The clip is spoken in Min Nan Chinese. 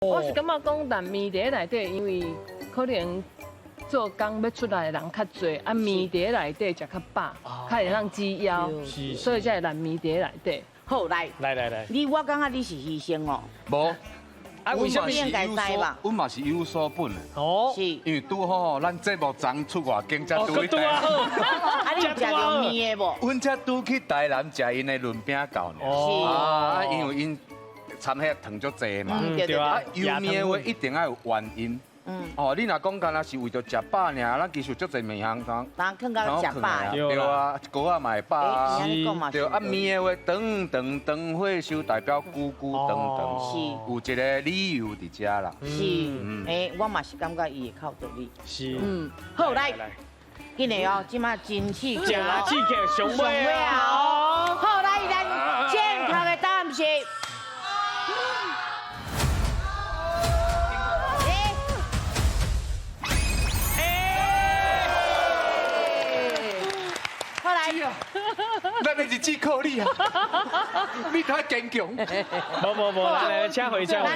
我是感覺講爛麵佇咧內底，因為可能做工欲出來的人較濟，啊麵佇咧內底食較飽，較會當止枵，所以才會爛麵佇咧內底。好，來，來來來，你我感覺你是醫生哦。無，啊，為什麼？應該知吧？阮嘛是有所本的。哦，是。因為拄好咱節目昨出外景才拄去台南。啊，你有食著麵的無？阮才拄去台南食𪜶的潤餅餃爾。是。啊，因為𪜶摻彼糖足濟嘛。對啊。油麵的話一定愛有原因。哦，你若講干焦是為著食飽爾，咱其實足濟麵項通。人囥到食飽。對啊，一鍋仔嘛會飽啊。對啊，麵的話，長長長歲壽代表久久長長。有一個理由佇遮啦。是。欸，我嘛是感覺伊會靠道理。是。好，來，緊來哦，這馬真刺激。真刺激，上尾啊！好，來，咱正確的答案是。咱的日子靠你啊！你太堅強。無無無，來來，請回請回。